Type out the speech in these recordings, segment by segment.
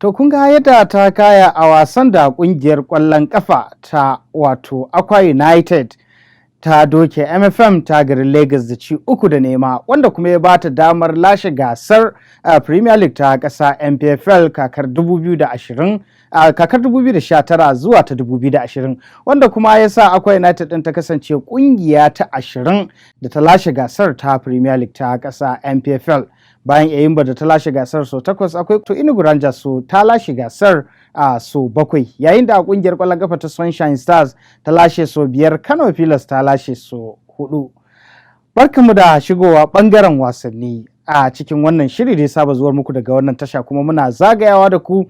To, kun ga yadda ta kaya a wasan da kungiyar ƙwallon ƙafa ta wato Akwa United ta doke MFM ta garin Lagos da ci 3-0, wanda kuma ya bata damar lashe gasar Premier League ta ƙasa NPFL kakar 2020, kakar 2019 zuwa ta 2020, wanda kuma ya sa Akwa United ɗin ta kasance ƙungiya ta 20 da ta lashe gasar ta Premier League ta ƙasa NPFL. Bayan Eyimba da ta lashe gasar sau takwas, akwai to Enugu Rangers so ta lashe gasar a so bakwai, yayin da kungiyar kwallon kafa ta Sunshine Stars ta lashe so biyar, Kano Pillars ta lashe so hudu. Barkamu da shigowa bangaren wasanni a cikin wannan shiri da ya saba zuwar muku daga wannan tasha, kuma muna zagayawa da ku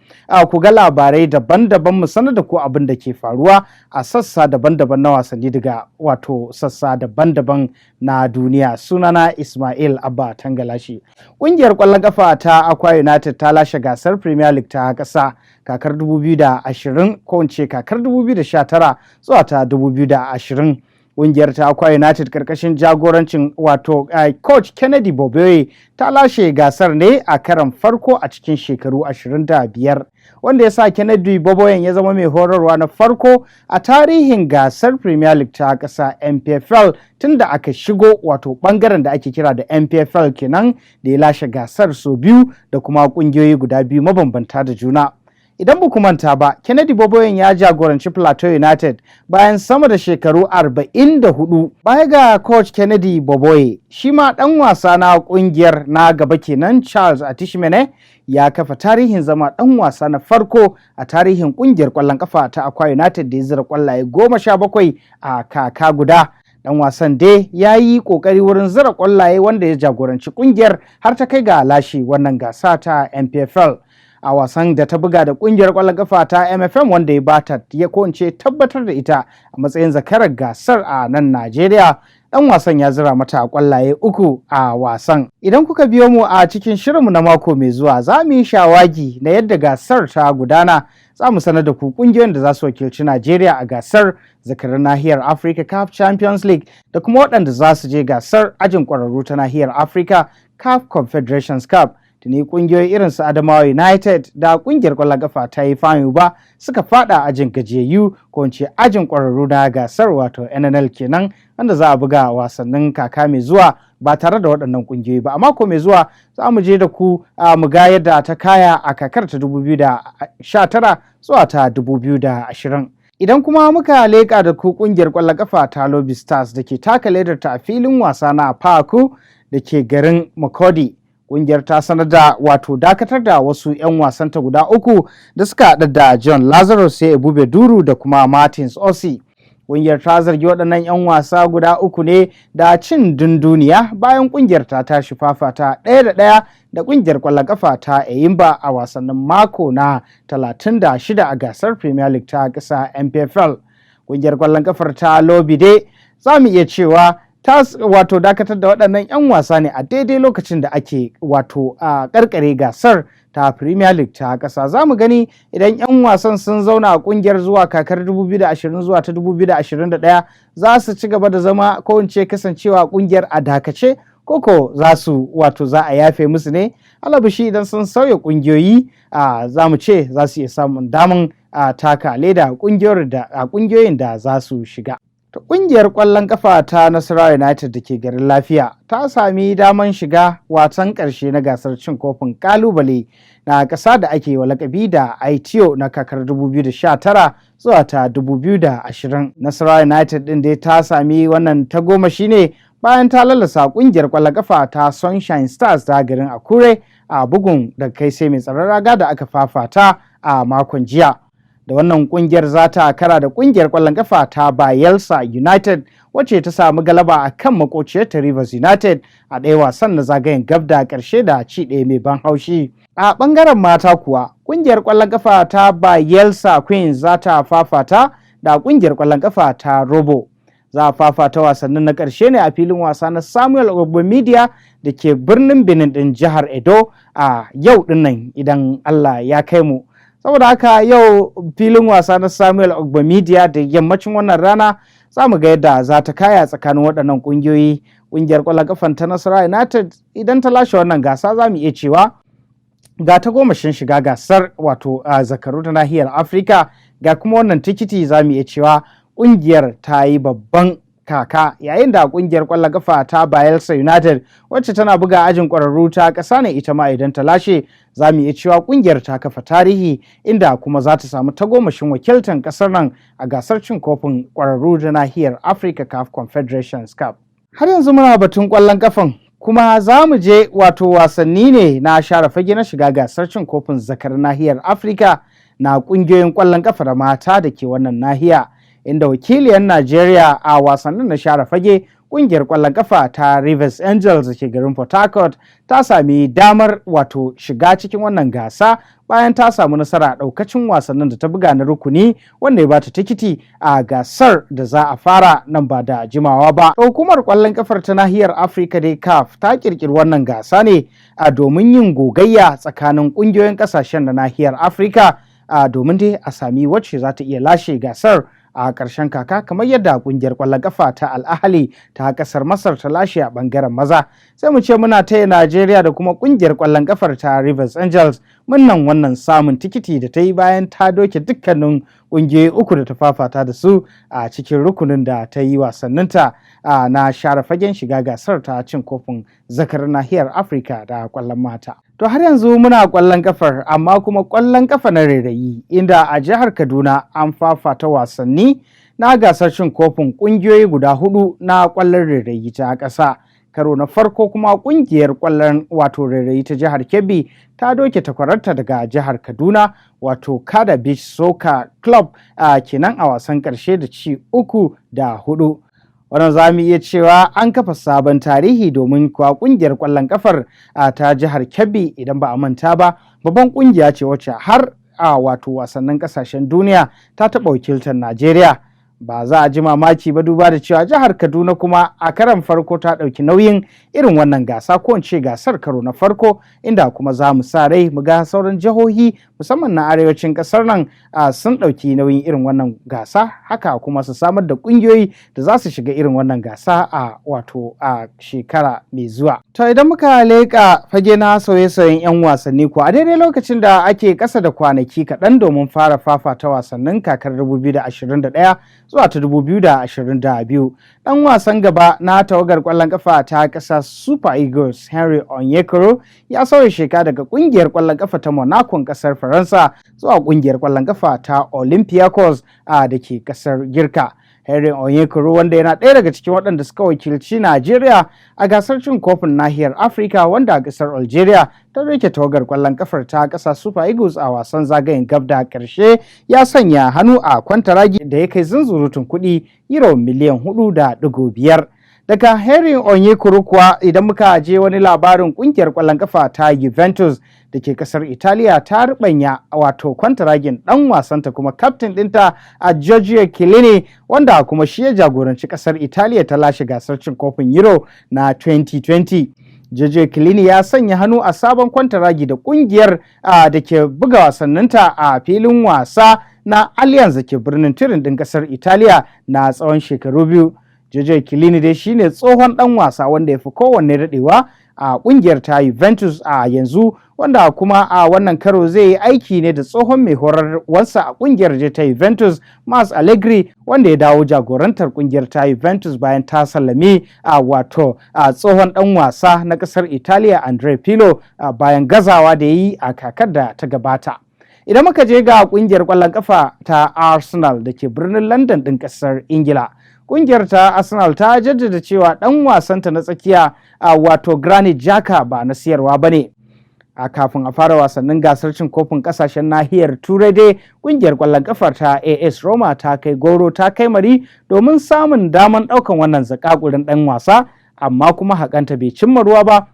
ku ga labarai daban-daban, mu sanar da ku abin da ke faruwa a sassa daban-daban na wasanni daga wato sassa daban-daban na duniya. Sunana Ismail Abba Tangalashi. Ƙungiyar ƙwallon kafa ta Akwa United ta lashe gasar Premier League ta ƙasa kakar 2020, ko in ce kakar 2019 zuwa ta 2020. Ƙungiyar ta Akwa United karkashin jagorancin wato coach Kennedy Boboye ta lashe gasar ne a karan farko a cikin shekaru 25, wanda ya sa Kennedy Boboyen ya zama mai horarwa na farko a tarihin gasar Premier League ta ƙasa NPFL tun da aka shigo wato bangaren da ake kira da NPFL kenan da ya lashe gasar sau biyu da kuma ƙungiyoyi guda biyu mabambanta da juna. Idan ba ku manta ba, Kennedy Boboyen ya jagoranci Plateau United bayan sama da shekaru 44. Baya ga coach Kennedy Boboye, shi ma dan wasa na kungiyar na gaba kenan, Charles Atishmene, ya kafa tarihin zama dan wasa na farko a tarihin kungiyar kwallon kafa ta Akwa United da ya zira kwallaye 17 a kaka guda. Dan wasan dai ya yi kokari wurin zira kwallaye wanda ya jagoranci kungiyar har ta kai ga lashe wannan gasa ta NPFL a wasan da ta buga da kungiyar kwallon kafa ta MFM, wanda ya bata ya ko in ce tabbatar da ita a matsayin zakarar gasar a nan Najeriya. Dan wasan ya zira mata kwallaye uku a wasan. Idan kuka biyo mu a cikin shirinmu na mako mai zuwa, za mu yi shawagi na yadda gasar ta gudana. Za mu sanar da ku kungiyoyin da za su wakilci Najeriya a gasar zakarar nahiyar Africa CAF Champions League da kuma waɗanda za su je gasar ajin ƙwararru ta nahiyar Africa CAF Confederations Cup. Tuni kungiyoyi irin su Adamawa United da kungiyar kwallon kafa ta yi Fami ba suka fada ajin gajiyayyu, ko in ce ajin kwararru na gasar, wato NNL kenan, wanda za a buga wasannin kaka mai zuwa ba tare da waɗannan kungiyoyi ba. A mako mai zuwa za mu je da ku mu ga yadda ta kaya a kakar ta 2019 zuwa ta 2020. Idan kuma muka leƙa da ku kungiyar kwallon kafa ta Lobi Stars da ke taka ledar ta a filin wasa na Paku da ke garin Makurdi, kungiyar ta sanar da wato dakatar da wasu 'yan wasanta guda uku da suka haɗa da John Lazarus, sai Ebube Duru da kuma Martins Osi. Kungiyar ta zargi waɗannan 'yan wasa guda uku ne da cin dunduniya bayan kungiyar ta tashi fafata 1-1 da kungiyar ƙwallon kafa ta Eyimba a wasannin mako na 36 a gasar Premier League ta ƙasa NPFL. Kungiyar ƙwallon kafar ta Lobi dai za mu iya cewa ta wato dakatar da waɗannan 'yan wasa ne a daidai lokacin da ake wato a karkare gasar ta Premier League ta ƙasa. Za mu gani idan 'yan wasan sun zauna a ƙungiyar zuwa kakar 2020 zuwa ta 2021, za su ci gaba da zama ko in ce kasancewa ƙungiyar a dakace, koko za su wato za a yafe musu ne. Alabishi idan sun sauya ƙungiyoyi, za mu ce za su iya samun daman a taka leda ƙungiyoyin da za su shiga. Ta ƙungiyar ƙwallon ƙafa ta Nasarawa United da ke garin Lafiya ta sami daman shiga wasan ƙarshe na gasar cin kofin ƙalubale na ƙasa da ake wa lakabi da Aiteo na kakar 2019 zuwa ta 2020. Nasarawa United ɗin dai ta sami wannan tagomashi ne bayan ta lalasa ƙungiyar ƙwallon ƙafa ta Sunshine Stars ta garin Akure a bugun da kai sai mai tsaron raga da aka fafata a makon jiya. Da wannan kungiyar za ta kara da kungiyar kwallon kafa ta Bayelsa United, wacce ta samu galaba a kan makociyarta Rivers United a ɗaya wasan na zagayen gab da ƙarshe da ci ɗaya mai ban haushi. A ɓangaren mata kuwa, kungiyar kwallon kafa ta Bayelsa Queens za ta fafata da kungiyar kwallon kafa ta Robo. Za a fafata wasannin na ƙarshe ne a filin wasa na Samuel Ogbemudia da ke birnin Benin ɗin jihar Edo a yau ɗinnan idan Allah ya kai mu. Saboda haka yau filin wasa na Samuel Ogbemudia da yammacin wannan rana za mu ga yadda za ta kaya tsakanin waɗannan ƙungiyoyi. Ƙungiyar ƙwallon kafan ta Nasarawa United idan ta lashe wannan gasa, za mu iya cewa Ga ta gomashin shiga gasar wato a zakaru ta nahiyar Afirka, ga kuma wannan tikiti, za mu iya cewa kungiyar ta yi babban kaka, yayin da kungiyar kwallon kafa ta Bayelsa United, wacce tana buga ajin kwararru ta ƙasa ne, ita ma idan ta lashe, za mu iya cewa kungiyar ta kafa tarihi, inda kuma za ta samu tagomashin wakiltan ƙasar nan a gasar cin kofin kwararru ta nahiyar Afirka, CAF Confederations Cup. Har yanzu muna batun kwallon kafan, kuma za mu je wato wasanni ne na share fage na shiga gasar cin kofin zakar nahiyar Afirka na kungiyoyin kwallon kafa da mata da ke wannan nahiya, inda wakiliyar Najeriya a wasannin na share fage, kungiyar kwallon kafa ta Rivers Angels da ke garin Port Harcourt, ta sami damar wato shiga cikin wannan gasa bayan ta samu nasara a daukacin wasannin da ta buga na rukuni, wanda ya bata tikiti a gasar da za a fara nan ba da jimawa ba. Hukumar kwallon kafar ta nahiyar Afirka dai, CAF, ta kirkiri wannan gasa ne a domin yin gogayya tsakanin kungiyoyin kasashen na nahiyar Afirka, a domin dai a sami wacce za ta iya lashe gasar a ƙarshen kaka, kamar yadda ƙungiyar ƙwallon ƙafa ta Al-Ahli ta ƙasar Masar ta lashe a ɓangaren maza. Sai mu ce muna taya Najeriya da kuma ƙungiyar ƙwallon ƙafar ta Rivers Angels murnan wannan samun tikiti da ta yi bayan ta doke dukkanin ƙungiyoyi uku da ta fafata da su a cikin rukunin da ta yi wasanninta na share fagen shiga gasar ta cin kofin zakar nahiyar Afirka da ƙwallon mata. To, har yanzu muna ƙwallon kafar, amma kuma ƙwallon kafa na rairayi, inda a jihar Kaduna an fafata wasanni na gasar cin kofin ƙungiyoyi guda hudu na ƙwallon rairayi ta ƙasa. Karo na farko kuma ƙungiyar ƙwallon wato rairayi ta jihar Kebbi ta doke takwararta daga jihar Kaduna, wato Kada Beach Soccer Club a kenan, a wasan ƙarshe da ci 3 da 4. Wannan za mu iya cewa an kafa sabon tarihi, domin kuwa kungiyar kwallon kafar ta jihar Kebbi, idan ba a manta ba, babban kungiya ce wacce har a wato wasannin kasashen duniya ta taɓa wakiltar Najeriya. Ba za a ji mamaki ba, duba da cewa jihar Kaduna kuma a karan farko ta ɗauki nauyin irin wannan gasa, ko in ce gasar karo na farko, inda kuma za mu sa rai mu ga sauran jihohi, musamman na arewacin ƙasar nan, sun ɗauki nauyin irin wannan gasa, haka kuma su samar da ƙungiyoyi da za su shiga irin wannan gasa a wato a shekara mai zuwa. To, idan muka leƙa fage na sauye-sauyen 'yan wasanni ko, a daidai lokacin da ake ƙasa da kwanaki kaɗan domin fara fafata wasannin kakar 2021 zuwa ta 2022, dan wasan gaba na tawagar kwallon kafa ta ƙasa Super Eagles, Henry Onyekuru, ya sauya sheka daga kungiyar kwallon kafa ta Monaco kasar Faransa zuwa kungiyar kwallon kafa ta Olympiacos a da ke kasar Girka. Henry Onyekuru, wanda yana ɗaya daga cikin waɗanda suka wakilci Najeriya a gasar cin kofin nahiyar Afirka, wanda a ƙasar Algeria ta rike tawagar ƙwallon kafar ta ƙasa Super Eagles a wasan zagayen gab da ƙarshe, ya sanya hannu a kwantaragi da ya kai zunzurutun kuɗi euro miliyan 4.5. Daga Henry Onyekuru kuwa, idan muka je wani labarin, kungiyar kwallon kafa ta Juventus da ke kasar Italiya ta rubanya wato kwantaragin dan wasanta kuma kaftin dinta a Giorgio Chiellini, wanda kuma shi ya jagoranci kasar Italiya ta lashe gasar cin kofin Euro na 2020. Giorgio Chiellini ya sanya hannu a sabon kwantaragi da kungiyar da ke buga wasanninta a filin wasa na Allianz da ke birnin Turin din kasar Italiya na tsawon shekaru 2. Giorgio Chiellini dai shine tsohon dan wasa wanda ya fi kowanne daɗewa a kungiyar ta Juventus a yanzu, wanda kuma a wannan karo zai yi aiki ne da tsohon mai horarwarsa a kungiyar ta Juventus, Max Allegri, wanda ya dawo jagorantar kungiyar ta Juventus bayan ta sallami a wato a tsohon dan wasa na kasar Italiya, Andrea Pirlo, bayan gazawa da yi a kakar da ta gabata. Idan muka je ga kungiyar kwallon kafa ta Arsenal da ke birnin London ɗin ƙasar Ingila, kungiyar ta Arsenal ta jaddada cewa dan wasanta na tsakiya a wato Granit Xhaka ba na siyarwa ba ne. A kafin a fara wasannin gasar cin kofin kasashen nahiyar Turai dai, kungiyar kwallon kafar ta AS Roma ta kai goro ta kai mari domin samun daman daukan wannan zakakurin dan wasa, amma kuma hakanta bai cimma ruwa ba,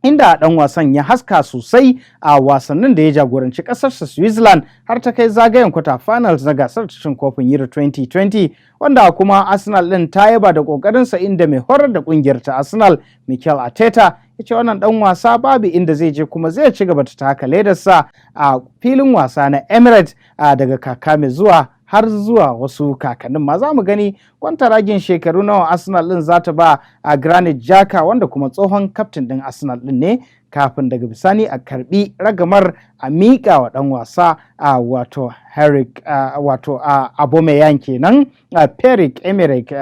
inda dan wasan ya haska sosai a wasannin da ya jagoranci kasarsa Switzerland har ta kai zagayen quarter finals na gasar cin kofin Euro 2020, wanda kuma Arsenal din ta yaba da kokarinsa, inda mai horar da kungiyar ta Arsenal, Mikel Arteta, ya ce wannan dan wasa babu inda zai je, kuma zai ci gaba ta taka ledarsa a filin wasa na Emirates daga kaka mai zuwa. har zuwa wasu kakannin ma. Za mu gani kwantaragin shekaru nawa Arsenal din za ta ba a Granit Xhaka, wanda kuma tsohon kaftin din Arsenal din ne, kafin daga bisani a karbi ragamar a miƙa wa ɗan wasa a wato Herrick, wato a Aubameyang kenan, Pierre Emerick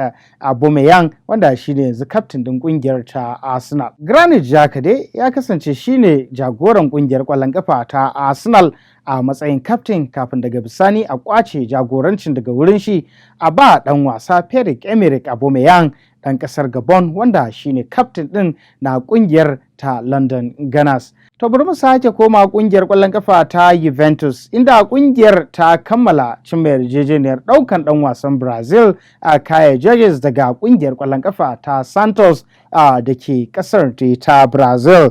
Aubameyang, wanda shine yanzu kaftin din kungiyar ta Arsenal. Granit Xhaka dai ya kasance shine jagoran kungiyar ƙwallon kafa ta Arsenal a matsayin kaftin, kafin daga bisani a kwace jagorancin daga wurin shi a ba ɗan wasa Pierre Emerick Aubameyang, ɗan ƙasar Gabon, wanda shine kaftin ɗin na ƙungiyar ta London Gunners. To, bari mu sake koma ƙungiyar ƙwallon kafa ta Juventus, inda ƙungiyar ta kammala cimma yarjejeniyar ɗaukan ɗan wasan Brazil a Kaio Jorge daga ƙungiyar ƙwallon kafa ta Santos da ke ƙasar ta Brazil.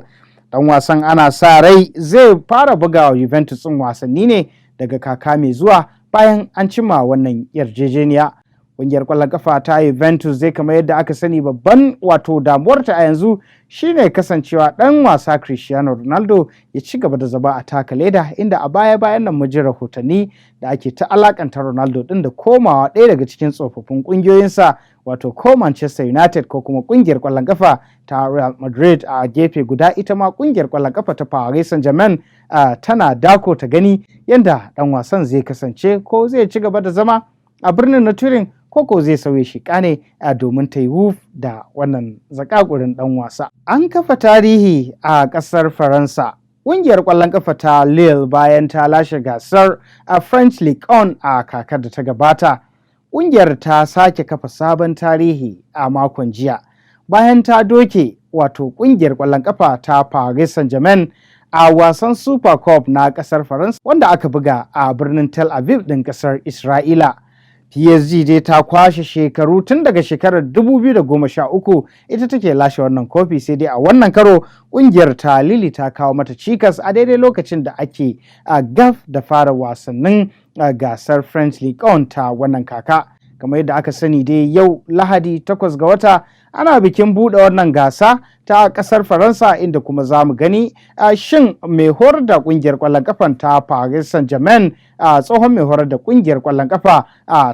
Ɗan wasan ana sa rai zai fara buga wa Juventus ɗin wasanni ne daga kaka mai zuwa bayan an cimma wannan yarjejeniya. Ƙungiyar ƙwallon kafa ta Juventus zai, kamar yadda aka sani, babban wato damuwarta a yanzu shine kasancewa ɗan wasa Cristiano Ronaldo ya ci gaba da zama a taka leda, inda a baya bayan nan mun ji rahotanni da ake ta alakanta Ronaldo ɗin da komawa ɗaya daga cikin tsofaffin ƙungiyoyinsa, wato ko Manchester United ko kuma ƙungiyar ƙwallon kafa ta Real Madrid. A gefe guda, ita ma ƙungiyar ƙwallon kafa ta Paris Saint-Germain tana dako ta gani yadda ɗan wasan zai kasance, ko zai ci gaba da zama a birnin na Turin koko zai sauya shiƙa ne a domin ta yi wuf da wannan zakakurin ɗan wasa. An kafa tarihi a ƙasar Faransa. Ƙungiyar ƙwallon ƙafa ta Lille, bayan ta lashe gasar a French Ligue 1 a kakar da ta gabata, ƙungiyar ta sake kafa sabon tarihi a makon jiya bayan ta doke wato ƙungiyar ƙwallon ƙafa ta Paris Saint-Germain a wasan Super Cup na ƙasar Faransa wanda aka buga a birnin Tel Aviv ɗin ƙasar Isra'ila. PSG dai ta kwashe shekaru tun daga shekarar 2013 ita take lashe wannan kofi, sai dai a wannan karo kungiyar ta Lille ta kawo mata cikas a daidai lokacin da ake a gaf da fara wasannin gasar French Ligue 1 ta wannan kaka. Kamar yadda aka sani dai, yau Lahadi 8 ga wata ana bikin buɗe wannan gasa ta ƙasar Faransa, inda kuma za mu gani shin mai horar da ƙungiyar ƙwallon kafan ta Paris Saint-Germain, tsohon mai horar da ƙungiyar ƙwallon kafa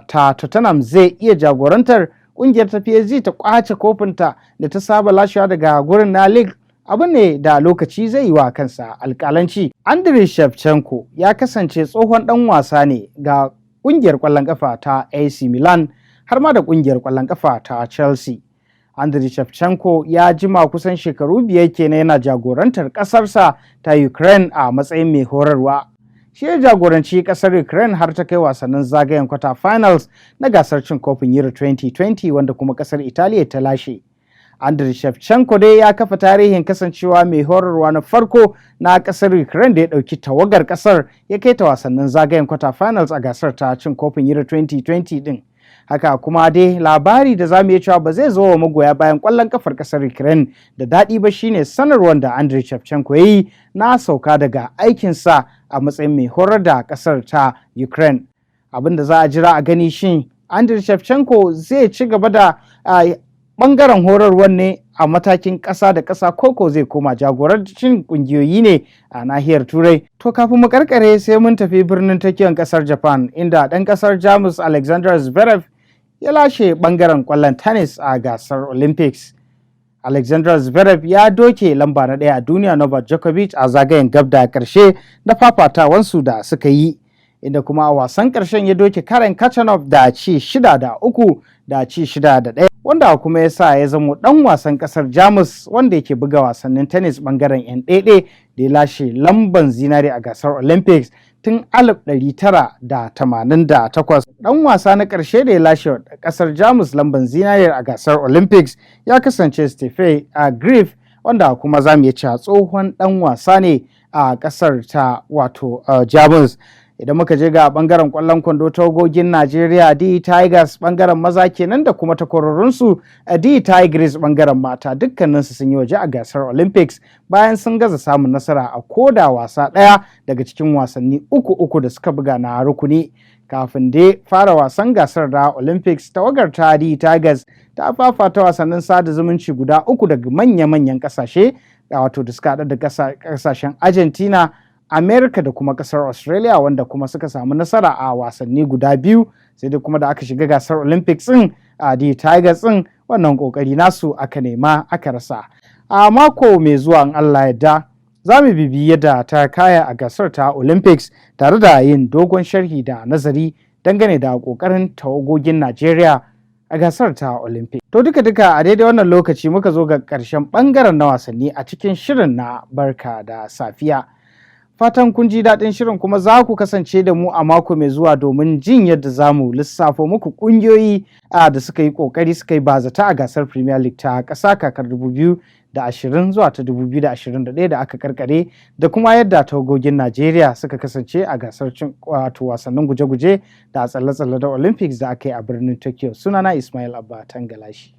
ta Tottenham, zai iya jagorantar ƙungiyar ta PSG ta ƙwace kofinta da ta saba lashewa daga gurin na league. Abu ne da lokaci zai yi wa kansa alƙalanci. Andriy Shevchenko ya kasance tsohon ɗan wasa ne ga ƙungiyar ƙwallon kafa ta AC Milan har ma da ƙungiyar ƙwallon kafa ta Chelsea. Andriy Shevchenko ya jima kusan shekaru 5 kenan yana jagorantar ƙasarsa ta Ukraine a matsayin mai horarwa. Shi ya jagoranci ƙasar Ukraine har ta kai wasannin zagayen quarter finals na gasar cin kofin Euro 2020, wanda kuma ƙasar Italiya ta lashe. Andriy Shevchenko dai ya kafa tarihin kasancewa mai horarwa na farko na ƙasar Ukraine da ya ɗauki tawagar ƙasar ya kai ta wasannin zagayen quarter finals a gasar ta cin kofin Euro 2020 din. Haka kuma dai, labari da zamu iya cewa ba zai zo wa magoya bayan kwallon kafar kasar Ukraine da daɗi ba shine sanarwar da Andriy Shevchenko ya yi na sauka daga aikinsa a matsayin mai horar da kasar ta Ukraine. Abin da za a jira a gani, shin Andriy Shevchenko zai ci gaba da bangaren horarwar ne a matakin ƙasa da ƙasa, koko zai koma jagorancin ƙungiyoyi ne a nahiyar Turai? To, kafin mu karkare, sai mun tafi birnin Tokyo ƙasar Japan, inda ɗan ƙasar Jamus Alexander Zverev ya lashe ɓangaren ƙwallon tennis a gasar Olympics. Alexander Zverev ya doke lamba na ɗaya a duniya Novak Djokovic a zagayen gab da ƙarshe na fafatawansu da suka yi, inda kuma a wasan ƙarshen ya doke Karen Khachanov da ci 6-3 da ci 6-1, wanda kuma ya sa ya zamo ɗan wasan ƙasar Jamus wanda yake buga wasannin tennis ɓangaren 'yan ɗaiɗe da ya lashe lamban zinare a gasar Olympics tun 1988. Ɗan wasa na ƙarshe da ya lashe ƙasar Jamus lamban zinare a gasar Olympics ya kasance Steffi Graf, wanda kuma za mu iya cewa tsohon ɗan wasa ne a ƙasar ta wato Jamus. Idan muka je ga bangaren kwallon kwando, tawagogin Najeriya D Tigers bangaren maza kenan da kuma takwarorinsu D Tigers bangaren mata, dukkaninsu sun yi waje a gasar Olympics bayan sun gaza samun nasara a koda wasa ɗaya daga cikin wasanni uku uku da suka buga na rukuni. Kafin dai fara wasan gasar da Olympics, tawagar ta D Tigers ta fafata wasannin sada zumunci guda uku daga manya-manyan kasashe, wato da suka haɗa da kasashen Argentina, America da kuma ƙasar Australia, wanda kuma suka samu nasara a wasanni guda biyu. Sai dai kuma da aka shiga gasar Olympics ɗin a The Tigers ɗin, wannan ƙoƙari nasu aka nema aka rasa. A mako mai zuwa, in Allah yadda, za mu bibiyi yadda ta kaya a gasar ta Olympics tare da yin dogon sharhi da nazari dangane da ƙoƙarin tawagogin Najeriya a gasar ta Olympic. To, duka-duka a daidai wannan lokaci muka zo ga ƙarshen ɓangaren na wasanni a cikin shirin na Barka da Safiya. Fatan kun ji daɗin shirin, kuma za ku kasance da mu a mako mai zuwa domin jin yadda za mu lissafo muku ƙungiyoyi da suka yi ƙoƙari, suka yi bazata a gasar Premier League ta ƙasa kakar 2020 zuwa ta 2021 da aka karkare, da kuma yadda tawagogin Najeriya suka kasance a gasar cin, wato wasannin guje-guje da tsalle-tsalle da Olympics da aka yi a birnin Tokyo. Sunana Ismail Abba Tangalashi.